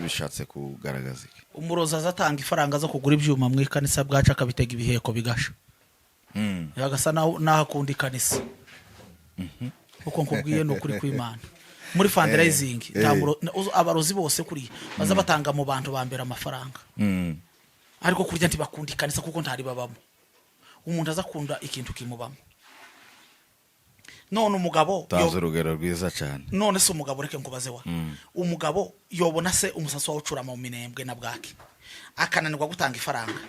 Bishatse kugaragaza iki? Umurozi aza atanga ifaranga zo kugura ibyuma mu ikanisa bwacu, akabitega ibiheko bigasha. Agasa naho akunda ikanisa. Uko nkubwiye ni ukuri kw'Imana, muri fundraising nta abarozi bose kuriya baza batanga mu bantu ba mbere amafaranga. Ariko kurya ntibakunda ikanisa kuko ntaribabamo. Umuntu aza akunda ikintu kimubamo. None umugabo Tanze urugero rwiza cyane. None se umugabo, reke nkubaze wa, umugabo yobona se umusatsi wawe ucurama mu Minembwe na bwaki, akananirwa gutanga ifaranga,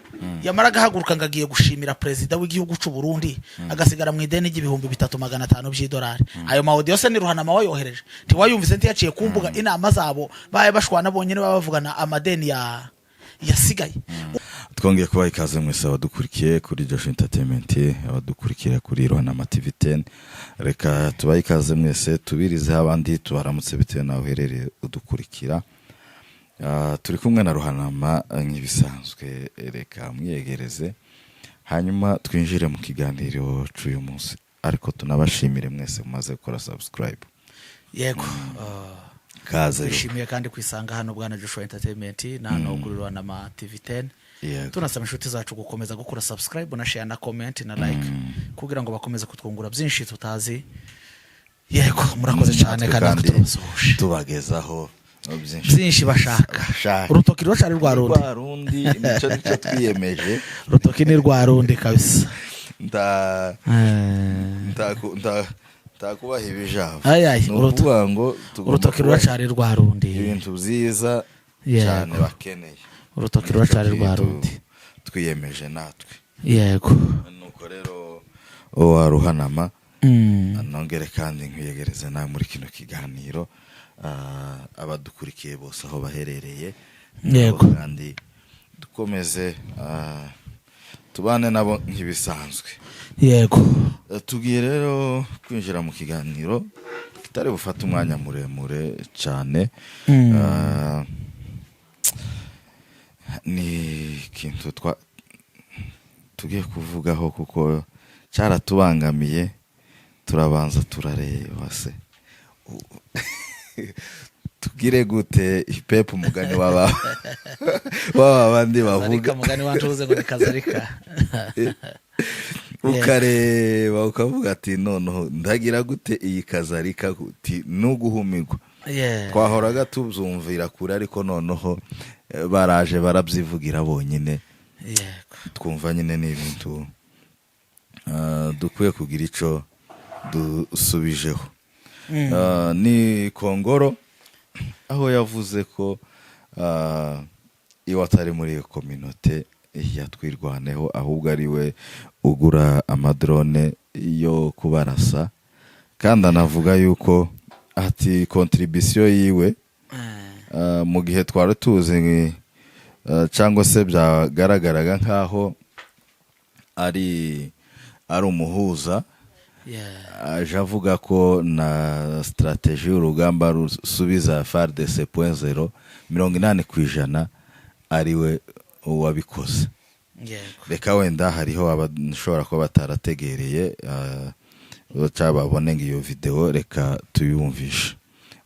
yamara agahaguruka ngo agiye gushimira perezida w'igihugu cy'u Burundi, agasigara mu ideni ry'ibihumbi 3,500 by'idolari? Ayo ma audio se ni Ruhanama wayohereje? Ntiwayumvise? Ntiyaciye ku mbuga? Inama zabo baye bashwana bonyine, baba bavugana amadeni ya yasigaye. Twongeye kubaha ikaze mwese abadukurikiye kuri Josh Entertainment, abadukurikira kuri Ruhanama TV 10. Reka tubahe ikaze mwese, tubirizeho abandi, tubaramutse bitewe n'aho uherereye udukurikira. Turi kumwe na Ruhanama nk'ibisanzwe. Reka mwiyegereze, hanyuma twinjire mu kiganiro cy'uyu munsi, ariko tunabashimire mwese mumaze gukora subscribe. Yego. Kaze. Twishimiye kandi kwisanga hano, bwana Joshua Entertainment, na hano kuri Ruhanama TV 10. Tunasaba inshuti zacu gukomeza gukora subscribe na share na comment na like, kugira ngo bakomeze kutwungura byinshi tutazi. Yego, murakoze cyane. Natwe Kandi natwe turabasuhuje. Tubagezaho byinshi Byinshi bashaka. Bashaka. Urutoki ruracari rwa rundi. Rwa rundi, nicyo nicyo twiyemeje. Urutoki ni rwa rundi kabisa. Ntakubaha ibijabo. Ay, ay, Ni ukuvuga ngo tugomba urutoki kubaha ruracari rwa rundi. ibintu byiza cyane bakeneye. Urutoki ruracari rwa Nicyo rundi. twiyemeje natwe. Nuko rero uwa Ruhanama, nongere kandi nkwiyegereze nawe muri kino kiganiro, abadukurikiye bose aho baherereye nabo, kandi dukomeze tubane nabo nk'ibisanzwe. Tugiye rero kwinjira mu kiganiro kitari bufate umwanya muremure cyane. Ni ikintu tugiye kuvugaho kuko cyaratubangamiye, turabanza turareba se tugire gute ipepu, umugani w'aba bandi Kazarika. bavuga. Mugani wacu ngo ni kazarika. Ukareba ukavuga ati: "Noneho ndagira gute iyi kazarika?" Uti nuguhumirwa. Twahoraga tubyumvira kure, ariko noneho baraje barabyivugira bonyine. Twumva nyine ni ibintu dukwiye kugira icyo dusubijeho. Ni Kongoro, aho yavuze ko iwe atari muri iyo communauté ya Twirwaneho, ahubwo ari we ugura amadrone yo kubarasa, kandi anavuga yuko ati contribution yiwe mu gihe twari tuzi cyangwa se byagaragaraga nk'aho ari umuhuza, aje avuga ko na stratégie y'urugamba rusubiza FARDC point zéro, 80% ari we wabikoze. Reka wenda hariho abashobora kuba batarategereye cyangwa babone ngo iyo videwo, reka tuyumvishe,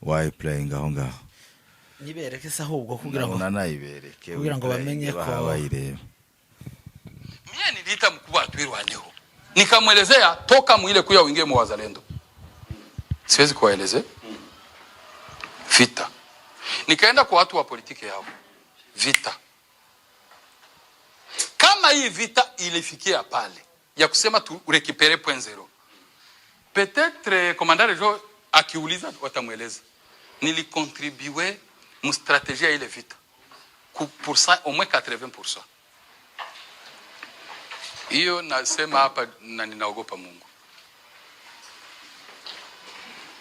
wayipurayinga aho ngaho. Nyibereke se ahubwo kugira ngo Unanayibereke. kugira ngo bamenye ko- Bayirebe. Mie niliita mkubwa wa Twirwaneho, nikamwelezea toka mwile kuya uingie mu wazalendo, siwezi kuwaeleze vita. Nikaenda kwa watu wa politiki yao vita. Kama hii vita ilifikia pale ya kusema tu récupérer point zéro, peut-être commandant Rejo akiuliza watamweleza nilicontribuer mu stratégie ya ile vita ku pourcent au moins 80%. Hiyo nasema hapa na ninaogopa Mungu.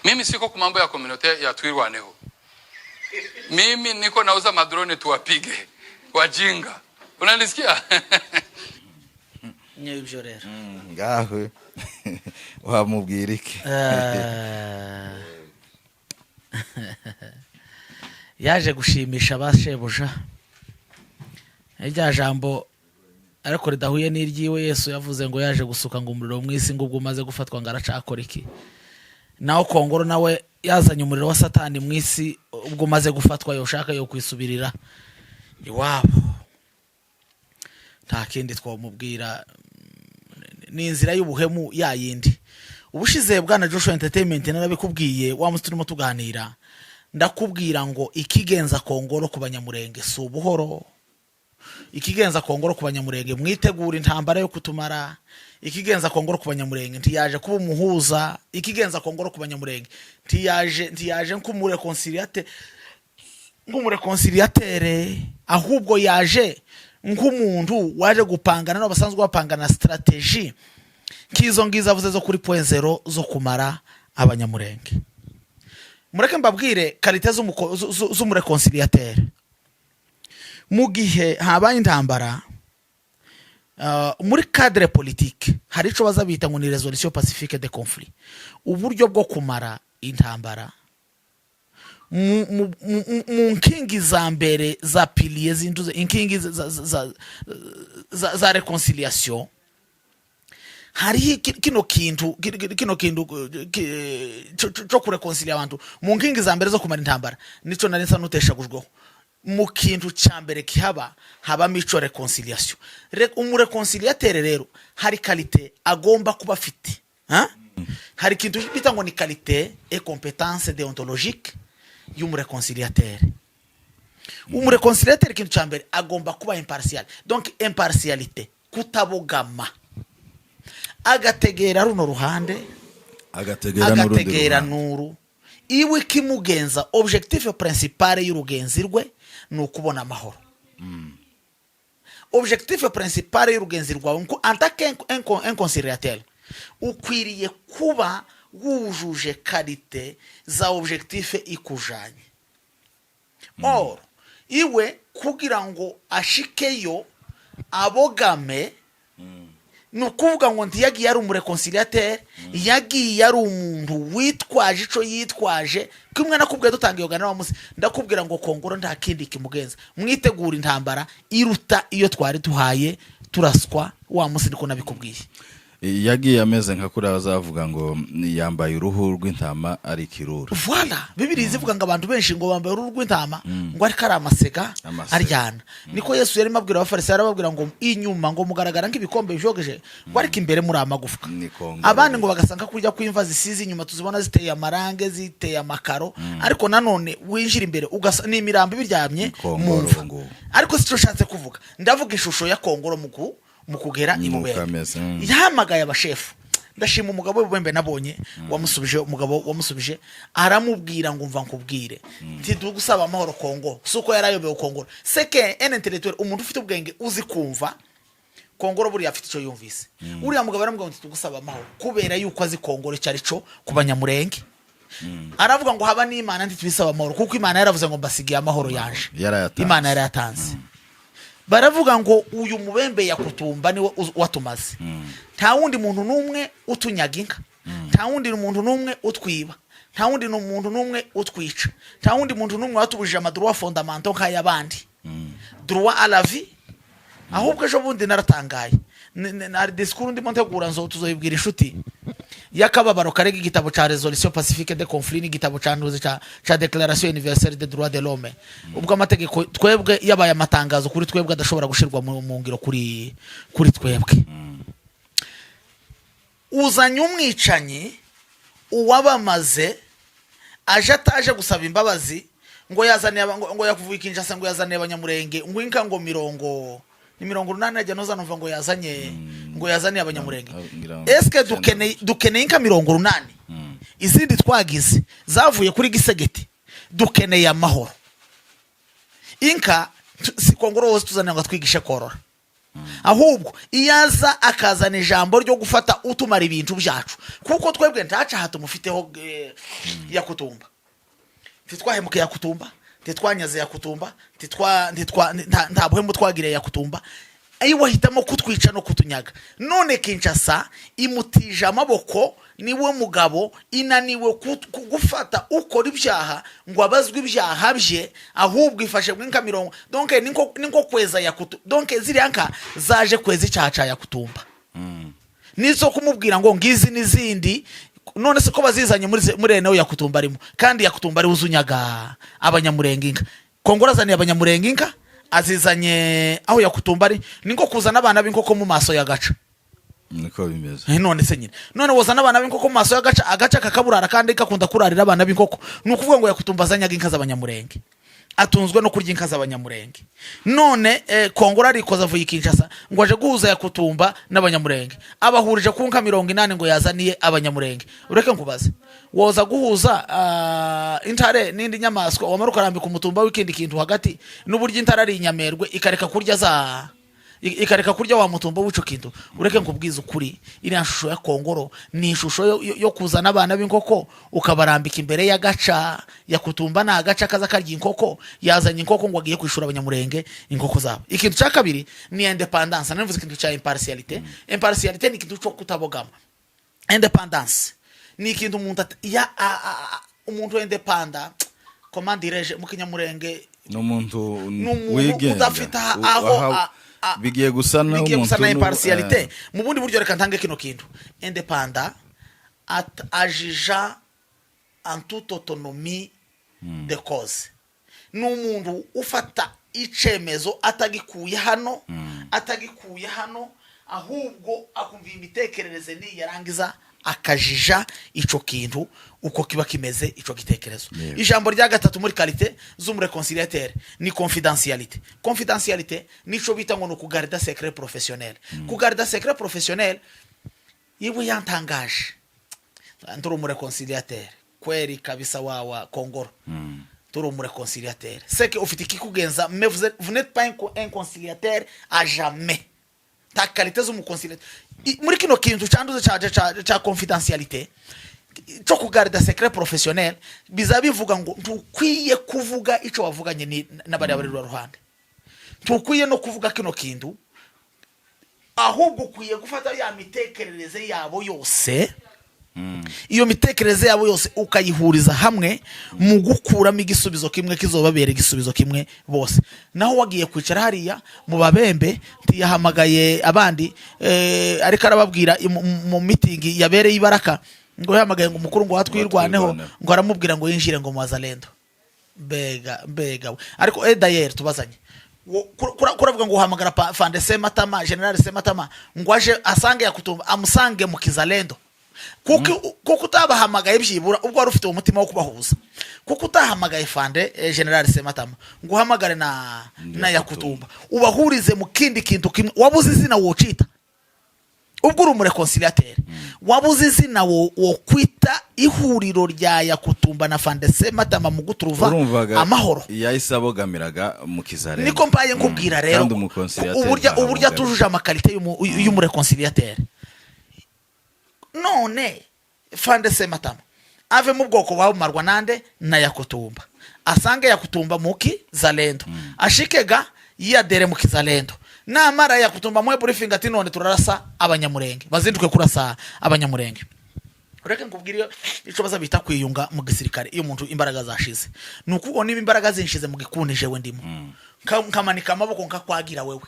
Mimi siko kwa mambo ya communauté ya Twirwaneho. Mimi niko nauza madrone tuwapige wajinga. Unanisikia? Ni ibyo rero. Ngaho wamubwira iki? Yaje gushimisha ba shebuja rya jambo, ariko ridahuye n'iryiwe. Yesu yavuze ngo yaje gusuka ngo umuriro mu isi, ngo ubwo umaze gufatwa ngo aracakora iki? Naho Kongoro nawe yazanye umuriro wa Satani mu isi. Ubwo umaze gufatwa, yoshaka yo kwisubirira iwabo, nta kindi twamubwira, ni inzira y'ubuhemu ya yindi. Ubushize, bwana Joshua Entertainment, narabikubwiye wa munsi turimo tuganira, ndakubwira ngo ikigenza Kongoro ku Banyamurenge si ubuhoro. Ikigenza Kongoro ku Banyamurenge, mwitegura intambara yo kutumara. Ikigenza Kongoro ku Banyamurenge, ntiyaje kuba umuhuza. Ikigenza Kongoro ku Banyamurenge, ntiyaje nk'umuréconciliateur, ahubwo yaje nk'umuntu waje gupangana n'abo basanzwe bapangana stratégie nk'izo ngizo avuze zo kuri Point Zéro zo kumara Abanyamurenge. Mureke mbabwire qualité z'umuréconciliateur. Mu gihe habaye intambara, muri cadre politique hari ico baza bita ngo ni résolution pacifique de conflit, uburyo bwo kumara intambara. Mu nkingi za mbere za piliers z'induze, inkingi za réconciliation, hariho kino kintu cyo kuréconcilier abantu. Mu nkingi za mbere zo kumara intambara, nico nari nsa n'uteshagujweho. Mu kintu cya mbere kihaba, habamo ico réconciliation. Umuréconciliateur rero hari qualité agomba kuba afite, ha? Hari ikintu bita ngo ni qualité et compétence déontologique y'umuréconciliateur. Umuréconciliateur, ikintu cya mbere, agomba kuba impartial, donc impartialité, kutabogama, agategera runo ruhande, agategera n'urundi agategera ruhande. Nuru iwe ikimugenza, objectif principal y'urugenzi rwe ni ukubona amahoro. Objectif principal y'urugenzi rwawe en tant qu'un conciliateur, ukwiriye kuba wujuje qualité za objectif ikujanye. Or iwe kugira ngo ashikeyo abogame, ni ukuvuga ngo ntiyagiye ari umuréconciliateur, yagiye ari umuntu witwaje ico yitwaje. Kimwe nakubwiye dutanga iyo gana wa munsi, ndakubwira ngo Kongoro nta kindi kimugenza, mwitegura intambara iruta iyo twari duhaye turaswa wa munsi, niko nabikubwiye. Yagiye ameze nka kuriya bazavuga ngo yambaye uruhu rw'intama ari ikirura. Voilà, Bibiri zivuga ngo abantu benshi ngo bambaye uruhu rw'intama, ngo ariko ari amasega. Amasega. Aryana. Niko Yesu yarimo abwira Abafarisayo, arababwira ngo inyuma ngo mugaragara nk'ibikombe byogeje, ngo ariko imbere muri amagufwa. Ni Kongoro. Abandi ngo bagasanga kurya kw'imva zisize inyuma tuzibona ziteye amarange, ziteye amakaro, ariko nanone winjira imbere ugasa ni imirambo ibiryamye Ni Kongoro mu mva. ngubu. Ariko si cyo nshatse kuvuga, ndavuga ishusho ya Kongoro mu kugera i Nuko Bubembe. ameze. Yahamagaye abashefu. Ndashima umugabo w'Ibubembe nabonye wamusubije, umugabo wamusubije aramubwira ngo: "Mva nkubwire, ntidugusaba amahoro Kongo." Si uko yari ayobewe Kongoro, c'est que un intellectuel, umuntu ufite ubwenge uzi kumva, Kongoro buriya afite icyo yumvise. Uriya mugabo aramubwira ngo: "Ntitugusaba amahoro," kubera yuko azi Kongoro icyo ari cyo ku Banyamurenge. Aravuga ngo: "Haba n'Imana, ntitubisaba amahoro, kuko Imana yaravuze ngo mbasigiye amahoro yanje." Yarayatanze. Imana yarayatanze. Baravuga ngo uyu mubembe Yakutumba niwe watumaze, nta wundi muntu n'umwe utunyaga inka, nta wundi muntu n'umwe utwiba, nta wundi muntu n'umwe utwica, nta wundi muntu n'umwe watubujije amadroits fondamentaux nk'ay'abandi, droit à la vie. Ahubwo ejo bundi naratangaye. Hari discours ndimo ntegura, nzo tuzoyibwira inshuti y'akababaro karega igitabo ca résolution pacifique de conflit n'igitabo ca ntuzi ca Déclaration universelle des droits de l'homme. Ubwo amategeko twebwe yabaye amatangazo kuri twebwe, adashobora gushirwa mu ngiro kuri twebwe. Uzanye umwicanyi uwabamaze, aje ataje gusaba imbabazi, ngo yazaniye ngo yakuvuye i Kinshasa, ngo yazaniye Abanyamurenge ngo inka, ngo mirongo ni 80, ajya noza numva ngo yazanye, ngo yazaniye Abanyamurenge. Ngira ngo Eske icyenda. dukeneye inka 80? Izindi twagize zavuye kuri Gisegeti. Dukeneye amahoro. Inka si Kongoro wose tuzanira ngo atwigishe korora, ahubwo iyo aza akazana ijambo ryo gufata utumara ibintu byacu, kuko twebwe ntacaha tumufiteho. Yakutumba ntitwahemuke, Yakutumba ntitwanyaze, Yakutumba nta buhemu twagiriye Yakutumba. Iyo wahitamo kutwica no kutunyaga, none Kinshasa imutije amaboko, niwe mugabo inaniwe gufata ukora ibyaha ngo abazwe ibyaha bye, ahubwo ifashe bw'inka mirongo. Donc niko kweza Yakutu, donc ziriya nka zaje kweza icyaha cya Yakutumba, nizo kumubwira ngo ngizi n'izindi. None se ko bazizanye muri eneo Yakutumba arimo, kandi Yakutumba ari uzunyaga Abanyamurenge inka? Kongoro azaniye Abanyamurenge inka, azizanye aho Yakutumba ari, ni nko kuzana abana b'inkoko mu maso ya gaca. Niko bimeze. None se nyine, none wozana abana b'inkoko mu maso y'agaca, agaca kakaburara kandi gakunda kurarira abana b'inkoko. Ni ukuvuga ngo Yakutumba azanyaga inka z'Abanyamurenge, atunzwe no kurya inka z'Abanyamurenge. None Kongora arikoza, avuye i Kinshasa ngo aje guhuza Yakutumba n'Abanyamurenge, abahurije ku nka 80 ngo yazaniye Abanyamurenge. Ureke nkubaze, woza guhuza intare n'indi nyamaswa, wamara ukarambika umutumba w'ikindi kintu hagati, n'uburyo intare ari inyamerwe, ikareka kurya wa mutumba w'ico kintu? Ureke nkubwize ukuri, iriya shusho ya Kongoro ni ishusho yo kuzana abana b'inkoko ukabarambika imbere y'agaca. Yakutumba ni agaca kaza karya inkoko. Yazanye inkoko ngo agiye kwishura Abanyamurenge inkoko zabo. Ikintu cya kabiri ni indépendance. Navuze ikintu cya impartialité. Impartialité ni ikintu cyo kutabogama. Indépendance ni ikintu umuntu ya umuntu indépendant, comment dirais-je mu Kinyamurenge? Ni umuntu Ni umuntu wigenga. udafite aho Bigiye gusa bigiye n'umuntu gusa na impartialité mu bundi buryo. Reka ntange kino kintu: indépendant ajija en toute autonomie de cause. Ni umuntu ufata icemezo atagikuye hano, atagikuye hano, ahubwo akumva imitekerereze ni yarangiza akajija ico kintu uko kiba kimeze, ico gitekerezo. Ijambo rya gatatu muri qualité z'umu réconciliateur ni confidentialité. Confidentialité nico bita ngo ni ukugarida secret professionnel. Kugarida secret professionnel, yewe, yantangaje. Turi umu réconciliateur kweri kabisa wawa Kongoro, turi umu réconciliateur, c'est que ufite ikikugenza, mais vous n'êtes pas un conciliateur à jamais. Ta qualité z'umu conciliateur muri kino kintu canduze ca confidentialité, cyo kugarida secret professionnel, biza bivuga ngo ntukwiye kuvuga ico wavuganye n'abari bari ruhande, ntukwiye no kuvuga kino kintu, ahubwo ukwiye gufata ya mitekerereze yabo yose, iyo mitekerereze yabo yose ukayihuriza hamwe mu gukuramo igisubizo kimwe kizobabera igisubizo kimwe bose. Naho wagiye kwicara hariya mu Babembe, ntiyahamagaye abandi, ariko arababwira mu mitingi yabereye ibaraka ngo yahamagaye ngo umukuru ngo watwirwaneho, Watwirwaneho. ngo aramubwira ngo yinjire ngo mu Wazalendo. Mbega mbega we! Ariko d'ailleurs tubazanye. Kuravuga ngo uhamagara Fande Sematama, General Sematama, ngo aje asange Yakutumba, amusange mu Kizalendo, kuko utabahamagaye byibura ubwo wari ufite umutima wo kubahuza, kuko utahamagaye Fande General Sematama ngo uhamagare na Yakutumba, ubahurize mu kindi kintu kimwe? Wabuze izina wocita ubwo uri umu réconciliateur? Wabuze izina wo kwita ihuriro rya Yakutumba na Fande Sematama mu guturuva Urumvaga amahoro? yahise abogamiraga mu Kizarendo. Niko mpaye nkubwira rero. Kandi umu conciliateur Uburyo ntabogamira. atujuje ama qualité y'umu réconciliateur. None Fande Sematama ave mu bwoko bwabumarwa nande? Na Yakutumba, asange Yakutumba mu Kizalendo, ashikega yiyadere mu Kizalendo. Namara Yakutumba muhe briefing ati: "None turarasa Abanyamurenge." Bazinduke kurasa Abanyamurenge. Ureke nkubwire, iyo ico baza bita kwiyunga mu gisirikare, iyo umuntu imbaraga zashize, ni ukuvuga niba imbaraga zinshize mu gikundi jewe ndimo, nkamanika amaboko nkakwagira wewe,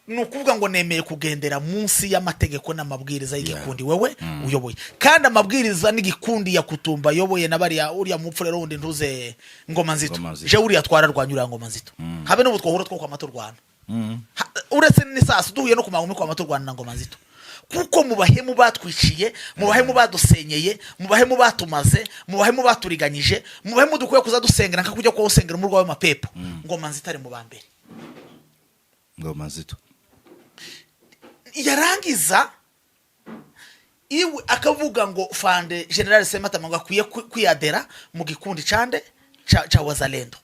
ni ukuvuga ngo nemeye kugendera munsi y'amategeko n'amabwiriza y'igikundi wewe uyoboye. Kandi amabwiriza n'igikundi Yakutumba ayoboye na bariya, uriya mupfu rero wundi ntuze, Ngoma Nzito. Ngoma Nzito. Je uriya twararwanya, uriya Ngoma Nzito, habe n'ubu twahura two kwama turwana. Uretse n'isasu, duhuye no ku magumi kwama turwana na Ngoma Nzito, kuko mu bahemu batwiciye, mu bahemu badusenyeye, mu bahemu batumaze, mu bahemu baturiganyije, mu bahemu dukwiye kuza dusengera nka kujya kuba usengera umurwa w'amapepo, Ngoma Nzito ari mu ba mbere. Ngoma Nzito. Yarangiza iwe akavuga ngo Fande General Sematama ngo akwiye kwiyadera mu gikundi cande ca Wazalendo.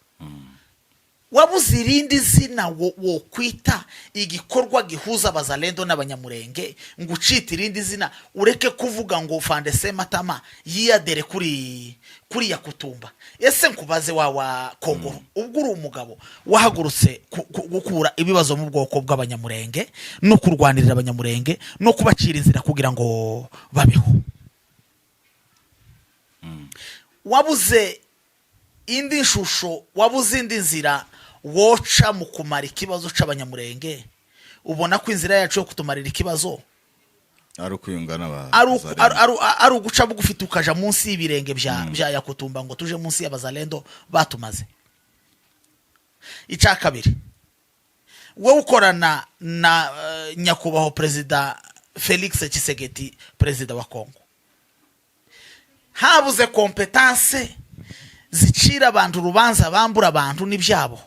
Wabuze irindi zina wo kwita igikorwa gihuza Abazalendo n'Abanyamurenge, ngo ucite irindi zina, ureke kuvuga ngo Fande Sematama yiyadere kuri Yakutumba? Ese nkubaze wa Kongoro, ubwo uri umugabo wahagurutse gukura ibibazo mu bwoko bw'Abanyamurenge no kurwanirira Abanyamurenge no kubacira inzira kugira ngo babeho, wabuze indi shusho, wabuze indi nzira woca mu kumara ikibazo c'Abanyamurenge? Ubona ko inzira yacu yo kutumarira ikibazo Ari ukwiyunga n'aba Ari uguca bugufi tukaja munsi y'ibirenge bya Yakutumba, ngo tuje munsi y'abazalendo batumaze. Icya kabiri, wowe ukorana na nyakubahwa Perezida Felix Tshisekedi, perezida wa Kongo, habuze compétence zicira abantu urubanza, bambura abantu n'ibyabo,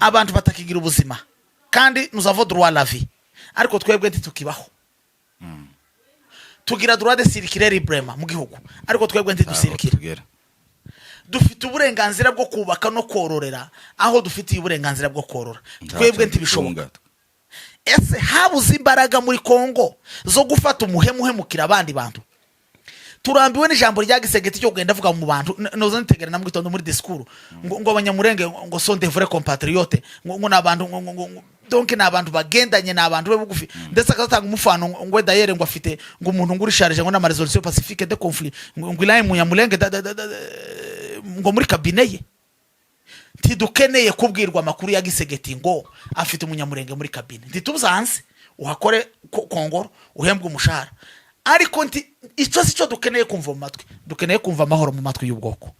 abantu batakigira ubuzima. Kandi nous avons droit à la vie, ariko twebwe ntitukibaho. Tugira droit de circuler librement mu gihugu, ariko twebwe ntidusirikira. Tugera. Dufite uburenganzira bwo kubaka no kororera aho dufitiye uburenganzira bwo korora, twebwe ntibishoboka. Ese habuze imbaraga muri Kongo zo gufata umuhemu uhemukira abandi bantu? Turambiwe n'ijambo rya Tshisekedi cyo kugenda avuga mu bantu. Noza nitegera na mu gitondo muri discours ngo Abanyamurenge ngo sont des vrais compatriotes, ngo ni abantu ngo donc ni abantu bagendanye, ni abantu be bugufi. Ndetse akazatanga umufano ngo d'ailleurs ngo afite ngo umuntu ngo uri chargé ngo n'ama résolution pacifique de conflit, ngo ilaye Munyamulenge ngo muri cabinet ye. Ntidukeneye kubwirwa amakuru ya Tshisekedi ngo afite Umunyamurenge muri cabinet. Ntitubyanze, uhakore kongoro, uhembwe umushahara, ariko nti icyo si cyo dukeneye kumva mu matwi. Dukeneye kumva amahoro mu matwi y'ubwoko.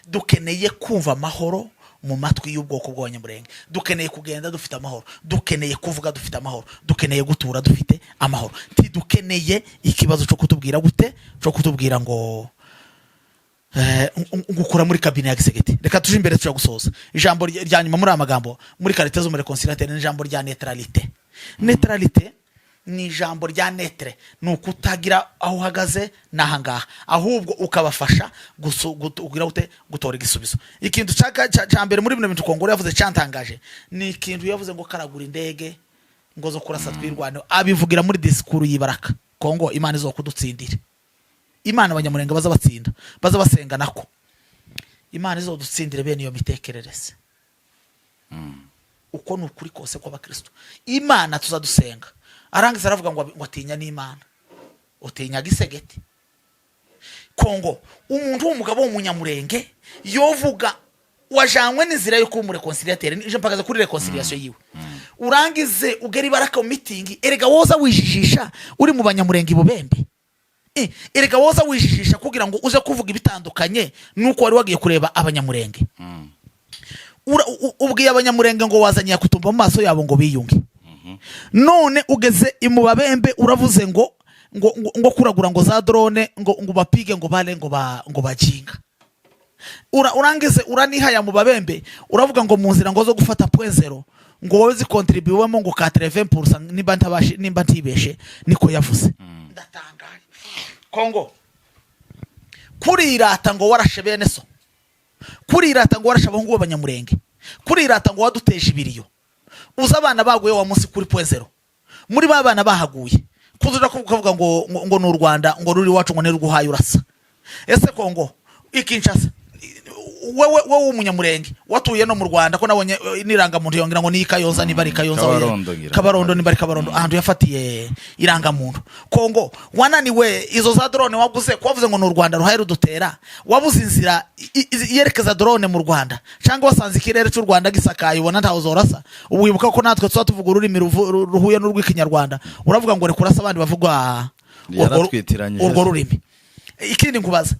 Dukeneye kumva amahoro mu matwi y'ubwoko bw'Abanyamurenge. Dukeneye kugenda dufite amahoro, dukeneye kuvuga dufite amahoro, dukeneye gutura dufite amahoro. Ntidukeneye ikibazo cyo kutubwira gute, cyo kutubwira ngo ngukura muri cabinet ya Tshisekedi. Reka tuje imbere, tuja gusoza. Ijambo rya nyuma muri aya magambo, muri qualité z'umu réconciliateur, ni ijambo rya neutralité. Neutralité ni ijambo rya neutre, ni ukutagira aho uhagaze n'ahangaha, ahubwo ukabafasha kugira gute? Gutora igisubizo. Ikintu cya mbere muri bino bintu Kongoro yavuze cyantangaje ni ikintu yavuze ngo karagura indege ngo zo kurasa Twirwaneho, abivugira muri discours y'ibaraka. Kongo, Imana izo kudutsindira. Imana Abanyamurenge baza batsinda, baza basenga nako. Imana izodutsindire bene iyo mitekerereze. Uko ni ukuri kose kw'abakristo. Imana tuzadusenga. Arangiza aravuga ngo atinya n'Imana. Utinya Tshisekedi? Kongo, umuntu w'umugabo w'Umunyamurenge yovuga wajanywe n'inzira yo kuba umu réconciliateur, nije mpagaze kuri réconciliation yiwe, urangize ugera ibaraka mu mitingi. Erega woza wijijisha uri mu Banyamurenge ibubembe. Erega woza wijijisha kugira ngo uze kuvuga ibitandukanye nuko wari wagiye kureba Abanyamurenge. Ubwiye Abanyamurenge ngo wazanye Yakutumba mu maso yabo ngo biyunge, none ugeze mu Babembe uravuze ngo kuragura ngo za drone ngo bapige ngo bale ngo bajinga. Urangize uranihaya mu Babembe, uravuga ngo mu nzira ngo zo gufata point zéro ngo wowe zikontribuwemo ngo 80%, nimba ntabashi, nimba ntibeshe niko yavuze. Ndatangaye. Kongo, kurirata ngo warashe bene so, kurirata ngo warashe abahungu b'Abanyamurenge, kurirata ngo waduteje ibiriyo, uzi abana baguye wa munsi kuri point zéro, muri ba bana bahaguye, kuzuja kuvuga ngo ni u Rwanda ngo ruri iwacu, ngo ntiruguhaye urasa. Ese Kongo ikinshasa, wewe w'Umunyamurenge watuye no mu Rwanda, ko nabonye n'irangamuntu yongera ngo ni Kayonza, niba ari Kayonza? Kabarondo ngira. Kabarondo, niba ari Kabarondo, ahantu yafatiye irangamuntu. Kongo, wananiwe izo za drone waguze, ko wavuze ngo ni u Rwanda ruhaye rudutera, wabuze inzira yerekeza drone mu Rwanda, cyangwa wasanze ikirere cy'u Rwanda gisakaye, ubona ntaho zorasa? Ubu wibuka ko natwe tuba tuvuga ururimi ruhuye n'urw'Ikinyarwanda, uravuga ngo reka urasa abandi bavuga Yaratwitiranyije. urwo rurimi. Ikindi nkubaza,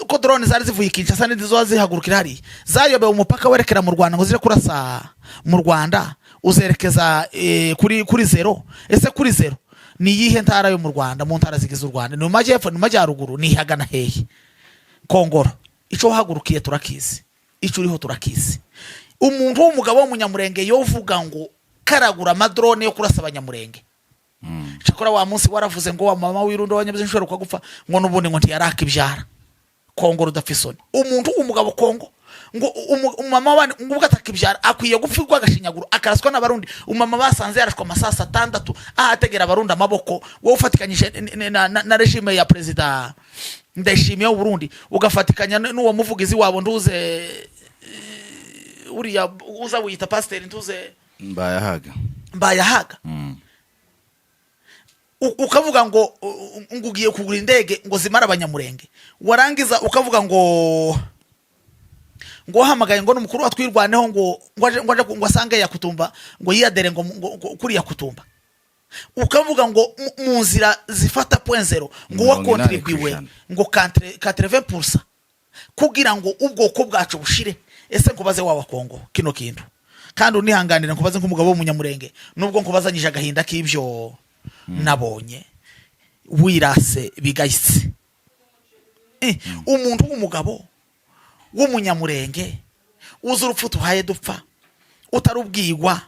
ko drone zari zivuye i Kinshasa n'indi zo zihagurukira hariya, zayobewe umupaka werekera mu Rwanda ngo zire kurasa mu Rwanda, uzerekeza kuri zéro? Ese kuri zéro ni iyihe ntara yo mu Rwanda, mu ntara zigize u Rwanda? Ni mu majyepfo, ni mu majyaruguru, ni ihagana hehe? Kongoro, icyo wahagurukiye turakizi, icyo uriho turakizi. Umuntu w'umugabo w'Umunyamurenge yovuga ngo karagura ama drone yo kurasa Abanyamurenge. Cyakora wa munsi waravuze ngo wa mama w'irundo wanyabuze inshuro gupfa, ngo n'ubundi ngo ntiyaraka. Kongo rudapfa isoni. Umuntu w'umugabo Kongo, ngo umumama wabandi ngo ubwo atakibyara akwiye gupfa agashinyaguro, akaraswa n'Abarundi. Umumama basanze yarashwe amasasu 6 ahategera Abarundi amaboko. Wowe ufatikanyije na régime ya Perezida Ndayishimiye w'Uburundi, ugafatikanya n'uwo muvugizi wabo, nduze uriya uza wiyita pasiteri, ntuze? Mbayahaga. Mbayahaga. Ukavuga ngo ugiye kugura indege ngo zimare Abanyamurenge, warangiza ukavuga ngo Ngo wahamagaye ngo n'umukuru wa Twirwaneho ngo aje ngo asange Yakutumba, ngo yiyadere ngo kuri Yakutumba, ukavuga ngo mu nzira zifata Point Zéro ngo 80 wakontribuwe ku ijana. Ngo 80% kugira ngo ubwoko bwacu bushire. Ese nkubaze wawa Kongo kino kintu, kandi unihanganira nkubaze nk'umugabo w'Umunyamurenge, nubwo nkubazanyije agahinda k'ibyo nabonye wirase bigayitse. Umuntu w'umugabo w'Umunyamurenge uzi urupfu tuhaye dupfa, utarubwigwa,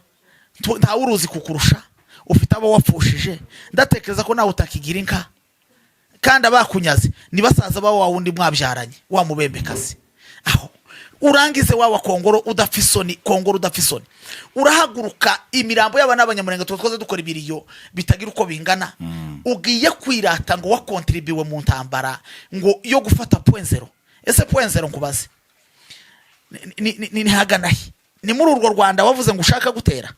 ntawe uruzi kukurusha, ufite abo wapfushije, ndatekereza ko nawe utakigira inka, kandi abakunyaze ni basaza ba wa wundi mwabyaranye wa mubembekazi. Aho urangize wa Kongoro udapfa isoni, Kongoro udapfa isoni, urahaguruka imirambo y'aba n'Abanyamurenge tuba twaze dukora ibiriyo bitagira uko bingana, ugiye kwirata ngo wakontribuwe mu ntambara ngo yo gufata Point Zéro. Ese Point Zéro, nkubaze, ni hagana he? Ni muri urwo Rwanda wavuze ngo ushaka gutera?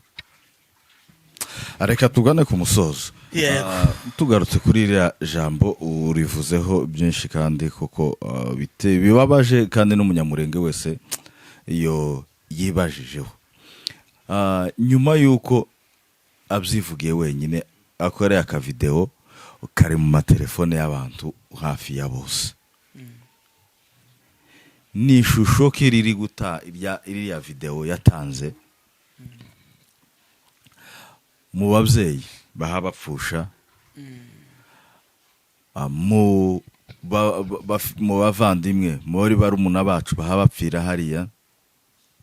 Reka tugane ku musozo. Yego. Tugarutse kuri iriya jambo urivuzeho byinshi, kandi koko bibabaje, kandi n'Umunyamurenge wese iyo yibajijeho. Nyuma y'uko abyivugiye wenyine, akoreye akavidewo kari mu matelefone y'abantu hafi ya bose, ni ishusho ko iri guta iriya videwo yatanze mu babyeyi baha bapfusha, mu bavandimwe, muri barumuna bacu baha bapfira hariya.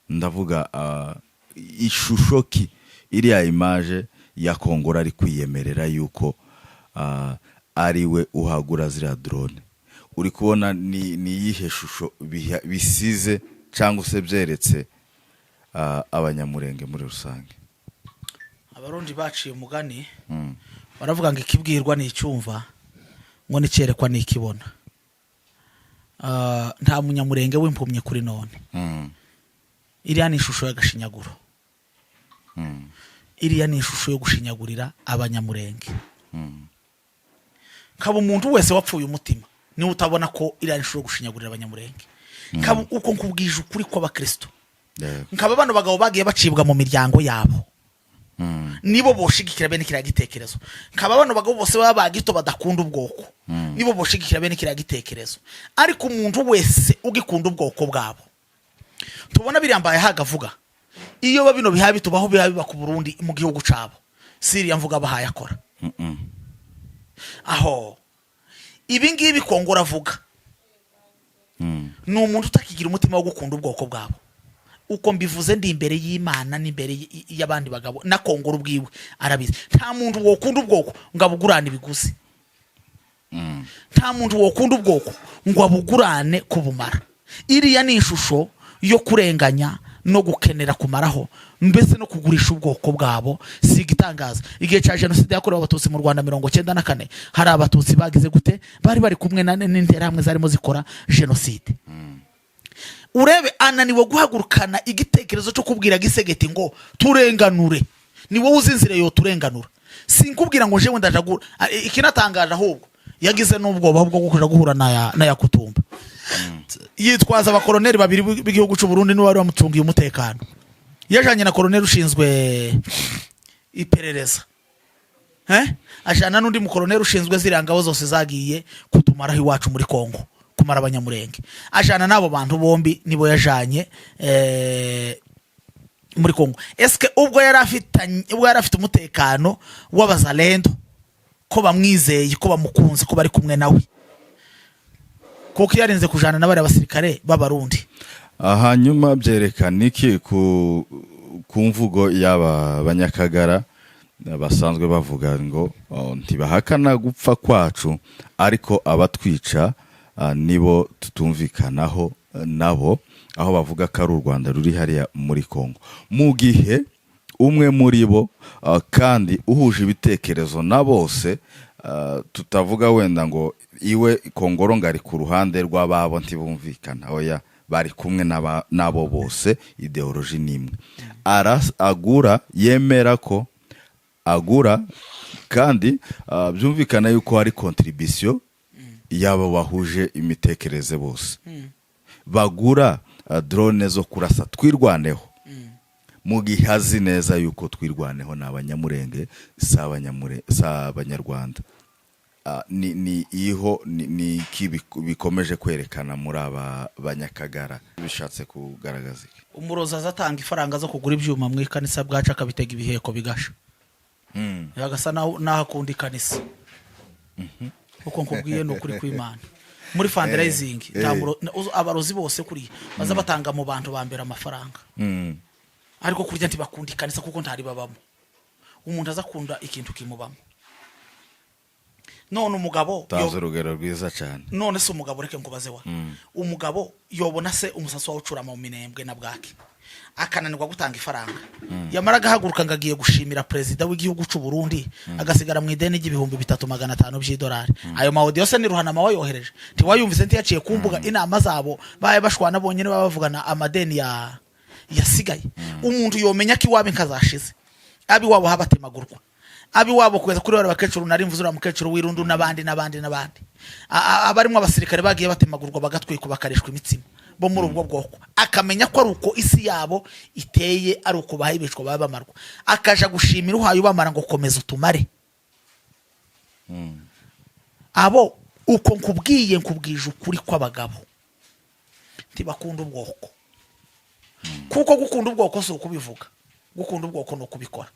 Ndavuga ishusho ki iriya image ya Kongora ari kwiyemerera yuko ari we uhagura ziriya drone, uri kubona ni iyihe shusho bisize cyangwa se byeretse Abanyamurenge muri rusange? Abarundi baciye umugani, baravuga ngo ikibwirwa ni icyumva, ngo n'icyerekwa ni ikibona. Nta Munyamurenge w'impumyi kuri none. Iriya ni ishusho y'agashinyaguro. Iriya ni ishusho yo gushinyagurira Abanyamurenge. Kaba umuntu wese wapfuye umutima niwe utabona ko iriya ni ishusho yo gushinyagurira Abanyamurenge. Kaba uko nkubwije ukuri kw'abakristo, nkaba bano bagabo bagiye bacibwa mu miryango yabo, nibo boshigikira bene kiriya gitekerezo. Nkaba bano bagabo bose baba bagito badakunda ubwoko, nibo boshigikira bene kiriya gitekerezo. Ariko umuntu wese ugikunda ubwoko bwabo, tubona biriya mbaye hagavuga, iyo bino bihaye bitubaho, bihaye biba ku Burundi mu gihugu cabo, siriya mvuga bahaye akora. Aho ibi ngibi Kongora avuga, ni umuntu utakigira umutima wo gukunda ubwoko bwabo. Uko mbivuze ndi imbere y'Imana n'imbere y'abandi bagabo, na Kongora ubwiwe arabizi. Nta muntu wokunda ubwoko ngo abugurane ibiguzi. Nta muntu wokunda ubwoko ngo abugurane kubumara. Iriya ni ishusho yo kurenganya no gukenera kumaraho, mbese no kugurisha ubwoko bwabo. Si igitangaza, igihe cya jenoside yakorewe Abatutsi mu Rwanda 94, hari Abatutsi bagize gute? Bari kumwe n'Interahamwe zarimo zikora jenoside. Urebe, ananiwe guhagurukana igitekerezo cyo kubwira Tshisekedi ngo turenganure, ni wowe uzi inzira yo turenganura. Sinkubwira ngo jewe ndajagura. Ikinatangaje ahubwo, yagize n'ubwoba bwo kuja guhura na Yakutumba, yitwaza abakoroneri babiri b'igihugu cy'u Burundi niwe wari wamucungiye umutekano. Yajanye na koroneri ushinzwe iperereza, Ajana n'undi mukoroneri ushinzwe ziriya ngabo zose zagiye kutumaraho iwacu muri Kongo, kumara Abanyamurenge. Ajana n'abo bantu bombi, nibo yajanye muri Kongo. Eske ubwo yari afite umutekano w'Abazalendo, ko bamwizeye, ko bamukunze, ko bari kumwe nawe, kuko yarinze kujana na bariya basirikare b'Abarundi? Hanyuma byerekana iki ku mvugo y'aba Banyakagara basanzwe bavuga ngo ntibahakana gupfa kwacu, ariko abatwica nibo tutumvikanaho nabo, aho bavuga ko ari u Rwanda ruri hariya muri Kongo, mu gihe umwe muri bo kandi uhuje ibitekerezo na bose, tutavuga wenda ngo iwe Kongoro ngo ari ku ruhande rw'ababo ntibumvikana, oya, bari kumwe n'abo bose, idéologie ni imwe. Agura, yemera ko agura, kandi byumvikana yuko hari contribution y'abo bahuje imitekerereze bose bagura. drone zo kurasa Twirwaneho, mu gihe azi neza yuko Twirwaneho ni Abanyamurenge, si Abanyarwanda. Ni iho ni iki bikomeje kwerekana muri aba Banyakagara? Bishatse kugaragaza iki? Umurozi aza atanga ifaranga zo kugura ibyuma mu ikanisa bwacu, akabitega ibiheko bigasha, agasa naho akunda ikanisa. Uko nkubwiye ni ukuri kw'Imana. Muri fundraising, nta abarozi bose kuriya baza batanga mu bantu ba mbere amafaranga, ariko kurya ntibakunda ikanisa kuko ntari babamo. Umuntu aza akunda ikintu kimubamo. None umugabo Tanze urugero rwiza cyane. None se umugabo, reke nkubaze wa, umugabo yobona se umusatsi wawe ucurama mu Minembwe na bwaki, akananirwa gutanga ifaranga, yamara agahaguruka ngo agiye gushimira perezida w'igihugu cy'u Burundi, agasigara mu ideni ry'ibihumbi 3,500 by'idolari? Ayo ma audio se ni Ruhanama wayohereje? Ntiwayumvise? Ntiyaciye ku mbuga? Inama zabo baye bashwana bonyine, baba bavugana amadeni ya yasigaye. Umuntu yomenya ko iwabo inka zashize, ab'iwabo habatemagurwa, ab'iwabo kugeza kuri bari bakecuru nari mvuze, uriya mukecuru w'Irundu n'abandi n'abandi n'abandi. Abarimo abasirikare bagiye batemagurwa, bagatwikwa, bakarishwa imitsima bo muri ubwo bwoko, akamenya ko ari uko isi yabo iteye, ari uko bahibishwa, baba bamarwa, akaja gushimira uhaye ubamara ngo komeza utumare. Abo uko nkubwiye, nkubwije ukuri kw'abagabo, ntibakunda ubwoko, kuko gukunda ubwoko si ukubivuga, gukunda ubwoko ni ukubikora.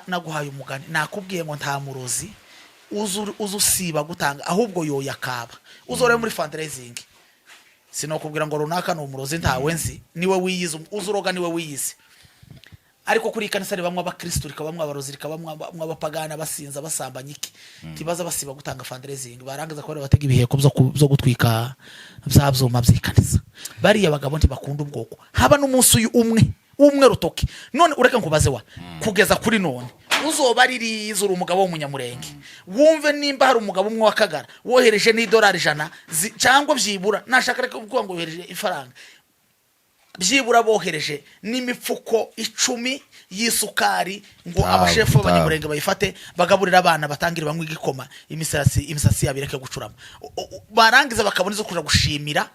Naguhaye umugani, nakubwiye ngo nta murozi uza usiba gutanga, ahubwo yoyakaba uzore muri fundraising. Sinokubwira ngo runaka ni umurozi, ntawe nzi, niwe wiyizi. Uza uroga niwe wiyizi. Ariko kuri iyi kanisa ribamwo abakristo, rikabamwo abarozi, rikabamwo abapagani, abasinza, basambanya iki, ntibaza basiba gutanga fundraising. Barangiza kubera batega ibiheko byo gutwika bya byuma by'ikanisa. Bariya bagabo ntibakunda ubwoko, haba n'umunsi uyu umwe umwe rutoki. None ureke nkubaze wa, kugeza kuri none uzoba ririza uri umugabo w'Umunyamurenge, wumve nimba hari umugabo umwe wa Kagara wohereje n'idolari 100 cyangwa byibura, nashaka reka kuvuga ngo yohereje ifaranga, byibura bohereje n'imifuko 10 y'isukari ngo abashefu b'Abanyamurenge bayifate, bagaburire abana, batangire banywe igikoma, imisatsi yabo ireke gucurama. Barangiza bakabona izo kuja gushimira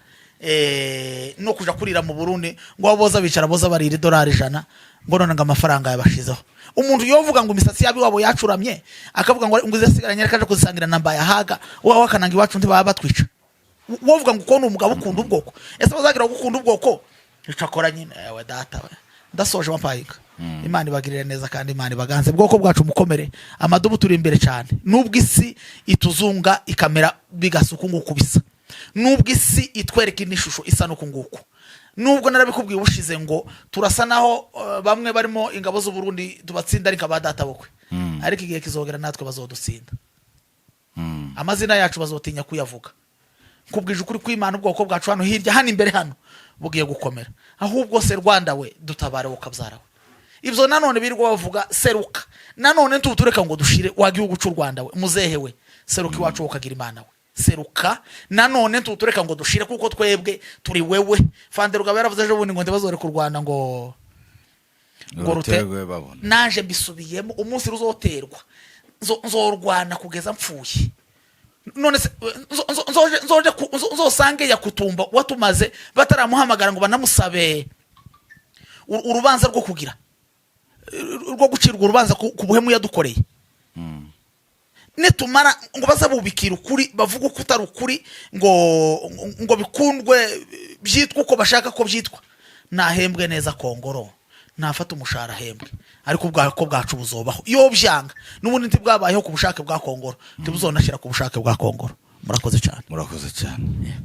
no kuja kurira mu Burundi ngo abo boza bicara boza barira idolari 100, ngo none ngo amafaranga yabashizeho. Umuntu yovuga ngo imisatsi yabo iwabo yacuramye, akavuga ngo izasigaranye reka aje kuzisangira na Mbayahaga wawe, akananga iwacu ntibaba batwica. Wovuga ngo uko ni umugabo ukunda ubwoko? Ese bazagira gukunda ubwoko ico akora nyine? Ewe data we, ndasoje. Wampayiga, Imana ibagirire neza kandi Imana ibaganze. Bwoko bwacu, mukomere, amadubu turi imbere cyane. Nubwo isi ituzunga ikamera bigasa uku nguku bisa, nubwo isi itwereka indi shusho isa n'uku nguku, nubwo narabikubwiye ubushize ngo turasa naho bamwe barimo ingabo z'u Burundi tubatsinda, ariko aba data bukwe, ariko igihe kizogera natwe bazodutsinda, amazina yacu bazotinya kuyavuga. Nkubwije ukuri kw'Imana, ubwoko bwacu hano hirya, hano imbere, hano bugiye gukomera. Ahubwo se Rwanda we, dutabare, ukabyara we. Ibyo nanone birirwa bavuga, seruka nanone, ntutureka ngo dushire wa gihugu cy'u Rwanda we. Muzehe we, seruka iwacu, wowe ukagira Imana we, seruka nanone, ntutureka ngo dushire, kuko twebwe turi wewe. Fande Rugaba yaravuze ejo bundi ngo ntibazoreka u Rwanda ngo ruterwe babona. Naje mbisubiyemo, umunsi ruzoterwa nzorwana kugeza mpfuye. None se nzosange Yakutumba watumaze bataramuhamagara ngo banamusabe urubanza rwo kugira rwo gucirwa urubanza ku buhemu yadukoreye? Nitumara ngo baza bubikira ukuri, bavuga uko utari ukuri, ngo bikundwe, byitwa uko bashaka ko byitwa. Nahembwe neza Kongoro, nafata umushahara ahembwe, ariko ubwako bwacu buzobaho. Iyo byanga n'ubundi ntibwabayeho ku bushake bwa Kongoro, ntibuzonashyira ku bushake bwa Kongoro. Murakoze cyane. Murakoze cyane.